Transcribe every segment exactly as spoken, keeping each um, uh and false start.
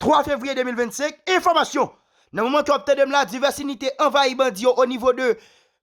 twa fevriye de mil vennsenk, enfòmasyon. Nan moman ke w ap tande m la, divès inite anvayi bandi yo o nivo de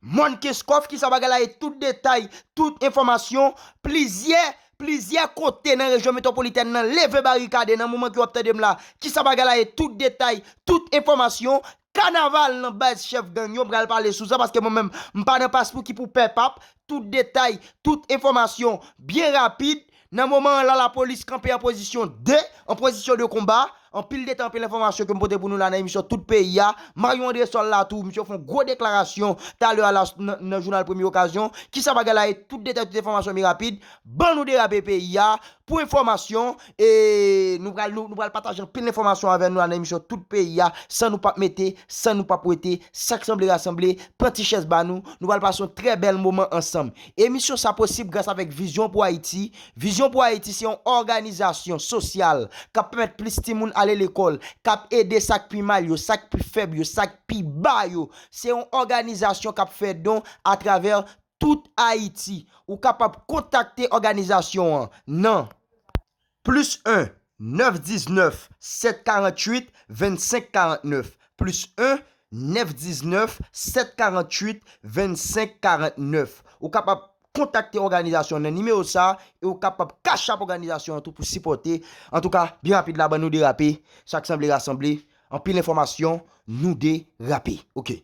Mòn Kenskòf, kisa bagay la ye, tout detay, tout enfòmasyon, plizyè, plizyè kote nan rejyon metwopolitèn nan leve barikade nan moman ke w ap tande m la, kisa bagay la ye, tout detay, tout enfòmasyon, kanaval nan baz chèf gang yo, m pral pale sou sa, paske mwen menm, m pa nan paspouki pou pè pap, tout detay, tout enfòmasyon, byen rapid, nan moman an la, lapolis kanpe an pozisyon de, an pozisyon de konba, anpil detay, anpil enfòmasyon ke m pote pou nou la nan emisyon Tout Peyi a. Mario André Sol la tou, misye fè yon gwo deklarasyon talè a la nan, nan jounal Premye Okazyon. Kisa bagay la ye, tout detay, tout enfòmasyon byen rapid. Ban nou derape peyi a. Pou enfòmasyon, e nou pral, nou, nou pral pataje anpil enfòmasyon avè nou la nan emisyon Tout Peyi a, san nou p ap mete, san nou p ap wete, sa k sanble rasanble, pran ti chèz ba nou, nou pral pase yon trè bèl moman ansanm. Emisyon sa posib gras avèk Vizyon pou Ayiti. Vizyon pou Ayiti se yon òganizasyon sosyal k ap pèmèt plis timoun ale lekòl, k ap ede sa k pi mal yo, sa k pi fèb yo, sa k pi ba yo. Se yon òganizasyon k ap fè don atravè tout Ayiti. Ou kapab kontakte òganizasyon an nan plis en, nèf diznèf, sèt karanntuit, vennsenk karannèf, plis en, nèf diznèf, sèt karanntuit, vennsenk karannèf. Ou kapab kontakte òganizasyon an nan nimewo sa a, e ou kapab cash app òganizasyon an tou pou sipòte. Antouka, byen rapid la, ban nou derape, sa k sanble rasanble, anpil enfòmasyon, nou derape. Oke.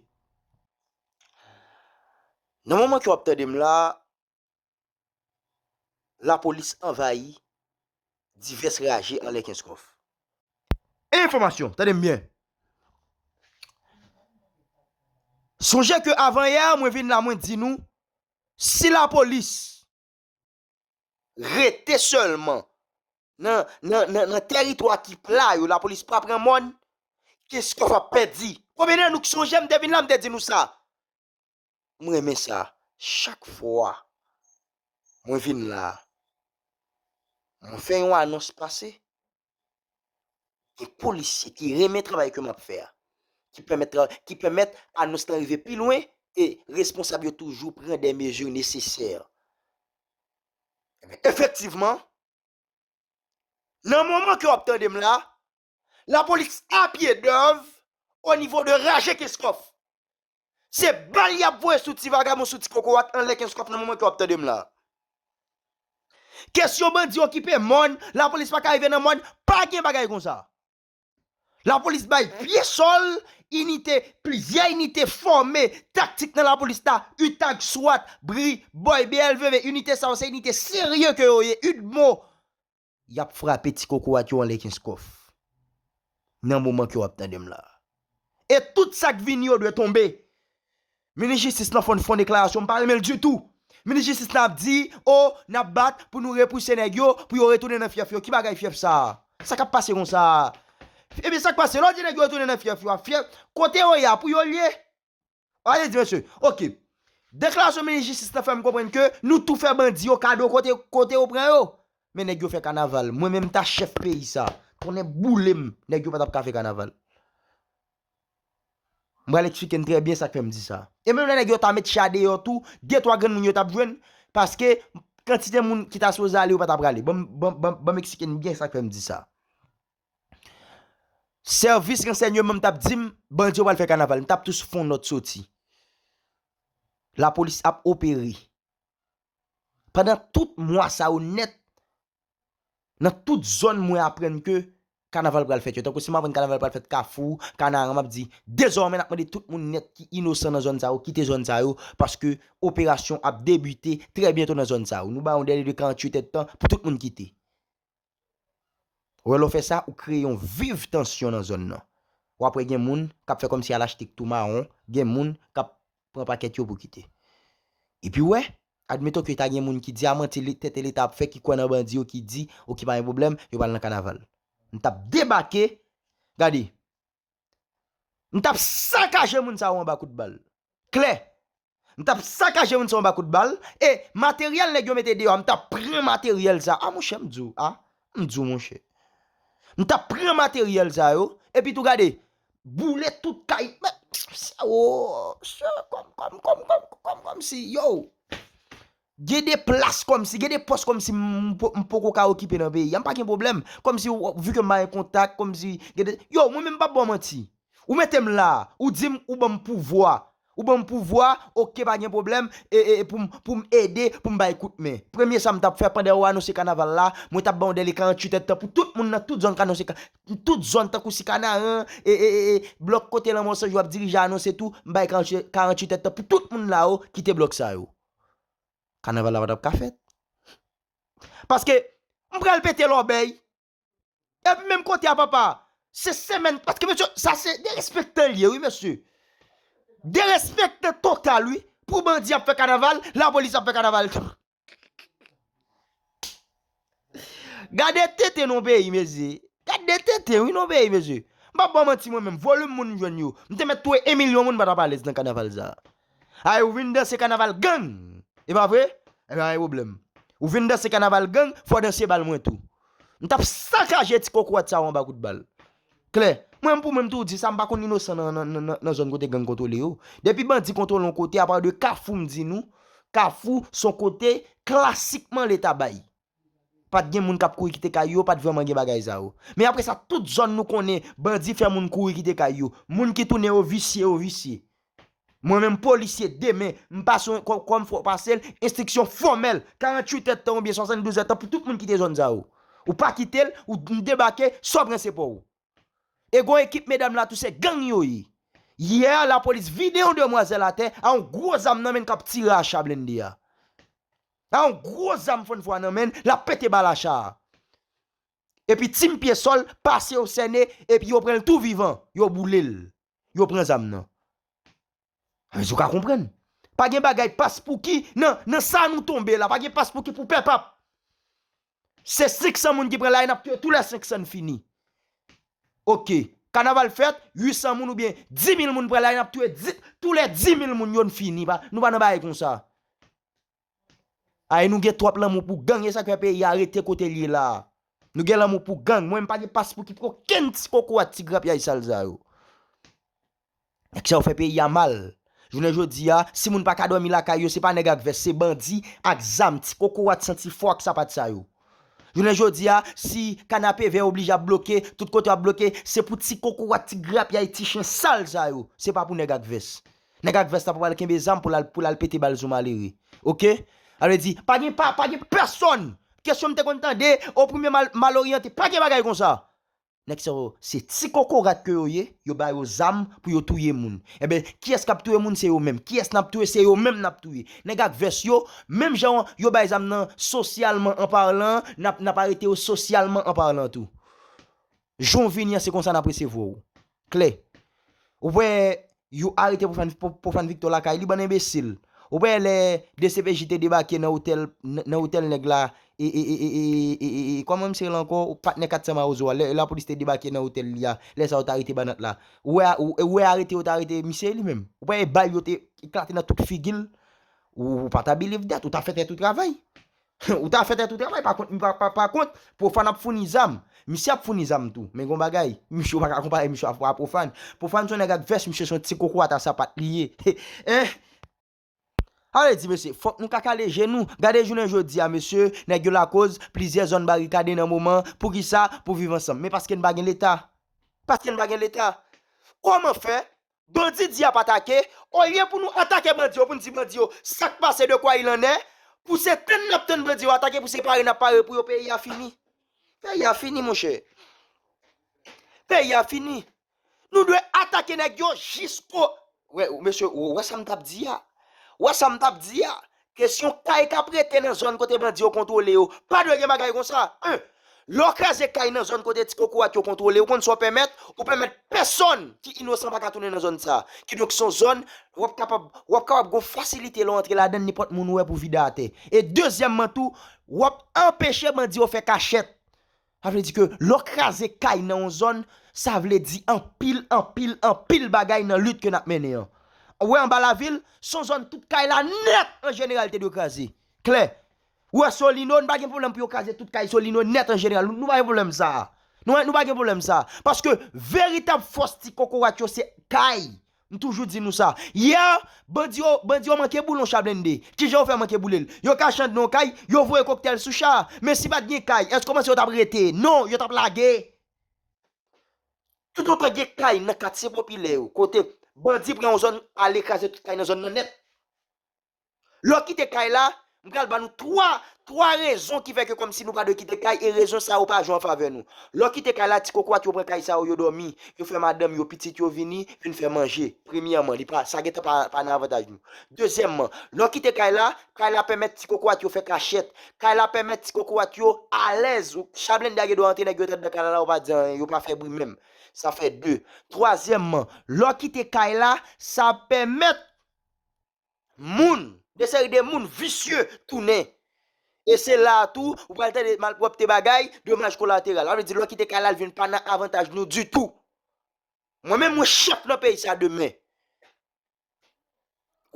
Nan moman ke w ap tande m la, lapolis anvayi divès raje anlè Kenskòf. Enfòmasyon, tande m byen. Sonje ke avanyè, mwen vin la, mwen di nou, si lapolis rete sèlman nan, nan, nan, nan tèritwa ki pla yo, lapolis pa pran mòn, Kenskòf ap pèdi. Konbyen nan nou k sonje m te vin la, m te di nou sa? M renmen sa. Chak fwa mwen vin la, mwen fè yon anons pase, gen polisye ki renmen travay ke m ap fè a, ki pèmèt tra-, ki pèmèt anons lan rive pi lwen, e responsab yo toujou pran de mezi nesesè. Ebyen, efektivman, nan moman ke w ap tande m la, lapolis apye dèv o nivo de raje Kenskòf. Se bal y ap voye sou ti vagabon, sou ti kokorat anlè Kenskòf nan moman ke w ap tande m la. Kesyon bandi okipe mòn, lapolis pa ka rive nan mòn, pa gen bagay konsa. Lapolis bay pye sòl, inite, plizyè inite fòme taktik nan lapolis la, UTAG, swat, bri, bòy, B L V V, inite sa yo se inite serye ke yo ye, UDMO. Y ap frape ti kokorat yo anlè Kenskòf nan moman ke w ap tande m la. E tout sa k vini yo dwe tonbe. Minis jistis lan fè yon, fè yon deklarasyon, m pa renmen l ditou. Minis jistis lan ap di, o, n ap bat pou nou repouse nèg yo, pou yo retounen nan fyèf yo. Ki bagay fyèf sa a? Sa k ap pase konsa a? Ebyen, sa k pase? Lè w di nèg yo retounen nan fyèf yo a, fyèf, kote yo ye a, pou yo l ye? Gade di mesye. Oke. Deklarasyon minis jistis lan fè m konprann ke nou tou fè bandi yo kado kote, kote yo pran yo. Men nèg yo fè kanaval. Mwen menm ta chèf peyi sa. Tonnè boule m, nèg yo pa t ap ka fè kanaval. M pral eksplike n trè byen sa k fè m di sa. E menm lè nèg yo ta met cha deyò tou, de twa grenn moun yo t ap jwenn, paske kantite moun ki ta sipoze ale yo pa t ap prale. Ban m, ban, ban, ban m eksplike n byen sa k fè m di sa. Sèvis ransèyman m t ap di m, bandi yo pral fè kanaval. M t ap tou fè yon nòt soti. Lapolis ap opere. Pandan tout mwa sa yo nèt, nan tout zòn mwen aprann ke kanaval pral fèt yo. Tankou si m aprann kanaval pral fèt Kafou, Kanaran, m ap di, dezòmè n ap mande tout moun nèt ki inosan nan zòn sa yo, kite zòn sa yo, paske operasyon ap debite trè byento nan zòn sa yo. Nou ba yo yon dèle de karanntuit èdtan pou tout moun kite. Ou wè, lè w fè sa, ou kreye yon viv tansyon nan zòn nan. W ap wè gen moun k ap fè kòmsi al achte tou mawon, gen moun k ap pran pakèt yo pou kite. Epi w wè, admeton ke ta gen moun ki di a manti li, tenten Leta ap fè, ki kwè nan bandi yo, ki di, oke, pa gen pwoblèm, yo pral nan kanaval. M t ap debake, gade, m t ap sakaje moun sa yo anba kout bal. Klè. M t ap sakaje moun sa yo anba kout bal, e materyèl nèg yo mete deyò a, m t ap pran materyèl sa a. A, monchè, m di w, a, m di w, monchè. M t ap pran materyèl sa yo, epi tou gade, boule tout kay. Men, o, se kòm, kòm, kòm, kòm, kòm, kòmsi, yo. Gen de plas kòmsi, gen de pòs kòmsi m, m po- m poko ka okipe nan peyi a. M pa gen pwoblèm. Kòmsi, w- vi ke m pa gen kontak, kòmsi, gen de, yo, mwen menm m p ap ba w manti. Ou mete m la, ou di m, ou ban m pouvwa. Ou ban m pouvwa, oke, pa gen pwoblèm, e, e, e pou m, pou m ede, pou m bay kout men. Premye sa m t ap fè pandan yo anonse kanaval la, mwen t ap ba yon dèle karanntuit èdtan pou tout moun nan tout zòn k anonse ka- tout zòn tankou si Kanaran, e, e, e, e, blòk kote Lanmò San Jou ap dirije anonse tou, m bay karanntuit èdtan pou tout moun la yo kite blòk sa yo. Kanaval la pa t ap ka fèt. Paske m pral pete lòbèy. Epi menm kote a papa, se semèn, paske mesye, sa se derespektan l ye, wi, mesye. Derespektan total, wi. Pou bandi ap fè kanaval, lapolis ap fè kanaval. Gade tenten non peyi, mesye. Gade tenten, wi, non peyi, mesye. M p ap ba w manti mwen menm, volim moun m jwenn yo. M te mèt touye en milyon moun, m pa t ap alèz nan kanaval sa. Ay, ou vin danse kanaval gang. E pa vre? E pa gen pwoblèm. Ou vin danse kanaval gang, fò w danse bal mwen tou. M t ap sakaje ti kokorat sa yo anba kout bal. Klè. Mwen, pou mwen, m tou di sa, m pa konn inosan nan, nan, nan, nan, nan zòn kote gang kontwole yo. Depi bandi kontwole yon kote, apa de Kafou, m di nou, Kafou, se yon kote klasikman Leta bay. Pa t gen moun k ap kouri kite kay yo, pa t vrèman gen bagay sa yo. Men apre sa, tout zòn nou konnen, bandi fè moun kouri kite kay yo. Moun ki tounen yo visye, yo visye. Mwen menm polisye, demen, m pase yon kò- kòm fò pase l, enstriksyon fòmèl, karanntuit èdtan oubyen swasanndouz èdtan pou tout moun kite zòn sa yo. Ou pa kite l, ou m debake, sa w pran se pa w. E gon ekip medam la tou se gang yo ye. Yè, lapolis vide yon demwazèl atè a yon gwo zam nan men l k ap tire a cha blende a. A yon gwo zam fannfwa nan men l, l ap pete bal a cha a. Epi Team Pyesol pase yo sène, epi yo pran l tou vivan, yo boule l. Yo pran zam nan. Sa vle di w ka konprann. Pa gen bagay paspouki nan, nan sa nou tonbe la. Pa gen paspouki pou pèp ap. Se senk san moun ki pran lari, n ap touye tou lè senk san n fini. Oke. Kanaval fèt, uit san moun oubyen dis mil moun pran lari, n ap touye dis, tou lè dis mil moun yo n fini. Pa, nou pa nan bagay konsa. Ay, nou gen twòp lanmou pou gang, e sa k fè peyi a rete kote l ye la. Nou gen lanmou pou gang. Mwen, m pa gen paspouki pou okenn ti kokorat ti grapyay sal sa yo. Nèg sa yo fè peyi a mal. Jounen jodi a, si moun pa ka dòmi lakay yo, se pa nèg ak vès, se bandi ak zam, ti kokorat santi fò ak sapat sa yo. Jounen jodi a, si kanapevè oblije ap bloke, tout kote ap bloke, se pou ti kokorat, ti grapyay, ti chen sal sa yo. Se pa pou nèg ak vès. Nèg ak vès la pa pral kenbe zam pou l al, pou l al pete bal sou malere. Oke? Sa vle di, pa gen pa, pa gen pèsonn. Kesyon m te konn tande, oprime mal, mal oryante, pa gen bagay konsa. Nèg sa yo, se ti kokorat ke yo ye, yo ba yo zam pou yo touye moun. Enben, kiyès k ap touye moun? Se yo menm. Kiyès n ap touye? Se yo menm n ap touye. Nèg ak vès yo, menm jan yo bay zam nan sosyalman an palan, n ap, n ap arete yo sosyalman an palan tou. Jan w vini an, se konsa n ap resevwa w. Klè. Ou wè, yo arete Profane, Pro- Profane Victor lakay li, bann enbesil. Ou wè lè D C P J te debake nan otèl, nan, nan otèl nèg la, e, e, e, e, e, e, e, e, kòman misye rele ankò? Patnè Kat San Mawozo a, lè lapolis te debake nan otèl li a, lè sa yo t arete Banat la. Ou wè, ou, ou wè arete yo t arete misye li menm. Ou wè bal yo te eklate nan tout figi l. Ou, ou pa ta believe that, ou ta fè tèt ou travay. Ou ta fè tèt ou travay, pa kont, pa, pa, pa kont, Profane ap founi zam. Misye ap founi zam tou. Men gon bagay, misye ou pa ka konpare misye a Profane. Profane se yon nèg ak vès, misye se yon ti kokorat a sapat li ye. Hein? Sa vle di, mesye, fòk nou ka kale je nou. Gade jounen jodi a, mesye, nèg yo lakoz, plizyè zòn barikade nan moman. Poukisa? Pou viv ansanm. Men paske n pa gen Leta. Paske n pa gen Leta. Kòman fè bandi di ap atake, olye pou nou atake bandi yo, pou n di bandi yo, sa k pase, de quoi il en est, pou se tann n ap tann bandi yo atake, pou se pare n ap pare pou yo, peyi a fini. Peyi a fini, monchè. Peyi a fini. Nou dwe atake nèg yo jisko, wè, mesye, ou wè sa m t ap di a? Ou wè sa m t ap di a? Kesyon kay k ap rete nan zòn kote bandi yo kontwole yo, pa dwe gen bagay konsa. En, lè w kraze kay nan zòn kote ti kokorat yo kontwole, ou konn sa w pèmèt? Ou pèmèt pèsonn ki inosan pa ka tounen nan zòn sa. Kidonk, se yon zòn, w ap kapab, w ap kapab gon fasilite lè w antre ladan l, nenpòt moun ou wè pou vide atè. E dezyèmman tou, w ap anpeche bandi yo fè kachèt. Sa vle di ke lè w kraze kay nan yon zòn, sa vle di anpil, anpil, anpil bagay nan lit ke n ap mennen an. Ou wè anba lavil, se yon zòn tout kay la nèt an jeneral te dwe kraze. Klè. Ou wè Solino, n pa gen pwoblèm pou yo kraze tout kay Solino nèt an jeneral. Nou pa gen pwoblèm sa a. Nou, nou pa gen pwoblèm sa a. Paske veritab fòs ti kokorat yo se kay. M toujou di nou sa. Yè, bandi yo, bandi yo manke boule yon cha blende. Kijan yo fè manke boule l? Yo ka chan nan yon kay, yo voye koktèl sou cha a. Men si pa t gen kay, èske w panse yo t ap rete? Non, yo t ap lage. Toutotan gen kay nan katye popilè yo, kote bandi pran yon zòn, ale kraze tout kay nan zòn nan nèt. Lè w kite kay la, m pral ba nou twa, twa rezon ki fè ke kòmsi nou pa dwe kite kay, e rezon sa yo pa jwe an favè nou. Lè w kite kay la, ti kokorat yo pran kay sa yo, yo dòmi, yo fè madanm yo, pitit yo vini, vin fè manje. Premyèman, li pa, sa gentan pa, pa nan avantaj nou. Dezyèmman, lè w kite kay la, kay la pèmèt ti kokorat yo fè kachèt. Kay la pèmèt ti kokorat yo alèz. Ou, cha blende a gen dwa antre, nèg yo t anndan kay la, yo pa di anyen, yo pa fè bri menm. Sa fè de. Twazyèmman, lè w kite kay la, sa pèmèt moun, de seri de moun visye tounen. E se la a tou, ou pral tande malpwòpte bagay, domaj kolateral. Sa vle di, lè w kite kay la, l vin pa nan avantaj nou ditou. Mwen menm, mwen chèf nan peyi sa demen.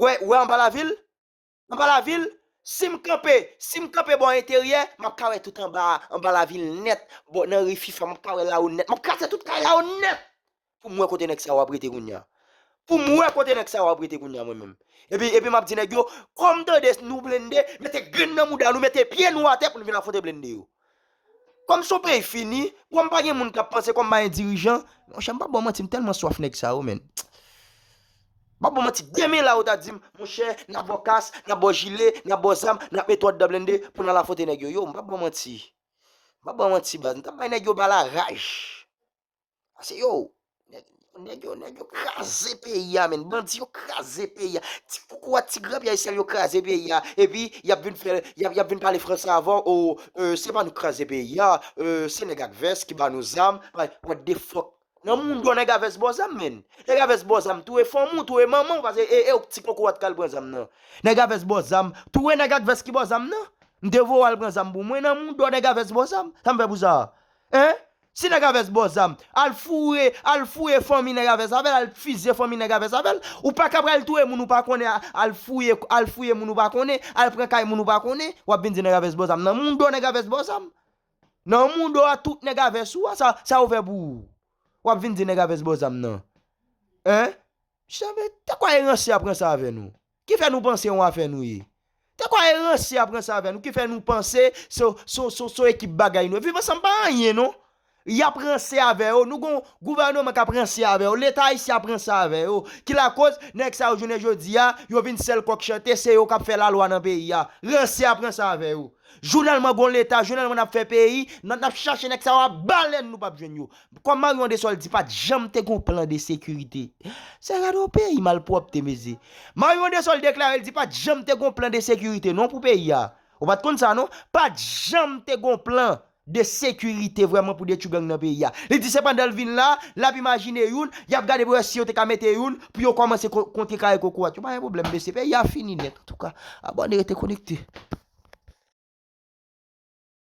Wè, wè anba lavil? Anba lavil, si m kanpe, si m kanpe bò enteryè, m ap ka wè tout anba, anba lavil nèt, bò nan ri FIFA, m ap ka wè la yo nèt. M ap kraze tout kay la yo nèt. Pou m wè kote nèg sa yo ap rete kounye a. Pou m wè kote nèg sa yo ap rete kounye a mwen menm. Epi, epi m ap di nèg yo, kòm tande nou blende, mete grenn nan mouda nou, mete pye nou atè pou nou vin afwonte blende yo. Kòm se yon peyi fini, kòm pa gen moun k ap panse, kòm pa gen dirijan, monchè, m p ap ba w manti, m tèlman swaf nèg sa yo, menn. M p ap ba w manti, demen la, yo ta di m, monchè, n ap ba w kas, n ap ba w jile, n ap ba w zam, n ap mete w anndan blende pou n al afwonte nèg yo. Yo, m p ap ba w manti. M p ap ba w manti, baz. M t ap bay nèg yo bal a raj. Pase yo, nèg, nèg yo, nèg yo kraze peyi a, menn. Bandi yo kraze peyi a. Ti kokorat, ti granpyè sèl yo kraze peyi a. Epi, y ap vin fè, y ap, y ap vin pale franse avè w. O, e, se pa nou k kraze peyi a. E, se nèg ak vès ki ba nou zam. Ay, what the fuck? Nan moun dò nèg a vès ba w zam, menn. Nèg a vès ba w zam, touye fanmi w, touye manman w, pase e, e, ou ti kokorat k al pran zam nan. Nèg a vès ba w zam, touye nèg ak vès ki ba w zam nan. M te voye w al pran zam pou mwen, nan moun dò nèg a vès ba w zam. Sa m fè pou sa? Hein? Si nèg a vès ba w zam, al fouye, al fouye fanmi nèg a vès avè l, al fizye fanmi nèg a vès avè l. Ou pa ka pral touye moun ou pa konnen, al fouye, al fouye moun ou pa konnen, al pran kay moun ou pa konnen, w ap vin di nèg a vès ba w zam. Nan moun dò nèg a vès ba w zam. Nan moun dò a tout nèg a vès ou a, sa, sa yo fè pou ou? W ap vin di nèg a vès ba w zam nan. Hein? Janbe, te kwè e ranse ap ranse avè nou. Ki fè nou panse yon afè nou ye? Te kwè e ranse ap ranse avè nou. Ki fè nou panse se, se, se, se ekip bagay nou. Viv ansanm pa anyen non. Y ap ranse avè yo. Nou gon gouvènman k ap ranse avè yo. Leta ayisyen ap ranse avè yo. Ki lakoz nèg sa yo jounen jodi a, yo vin sèl kòk chante, se yo k ap fè lalwa nan peyi a. Ranse ap ranse avè yo. Jounèlman gon leta, jounèlman n ap fè peyi, n, n ap chache nèg sa yo a balèn nou p ap jwenn yo. Kòm Marion Désol di pa t janm te gon plan de sekirite. Se gade yon peyi malpwòpte, mezye. Marion Désol deklare l di pa t janm te gon plan de sekirite non pou peyi a. Ou pa t konn sa non? Pa t janm te gon plan de sekirite vrèman pou detwi gang nan peyi a. Li di se pandan l vin la, l ap imajine youn, y ap gade pou wè si yo te ka mete youn, pou yo kòmanse ko-, kontre kare kokorat. Yo pa gen pwoblèm, mesye. Peyi a fini nèt, antouka. Abòne, rete konekte.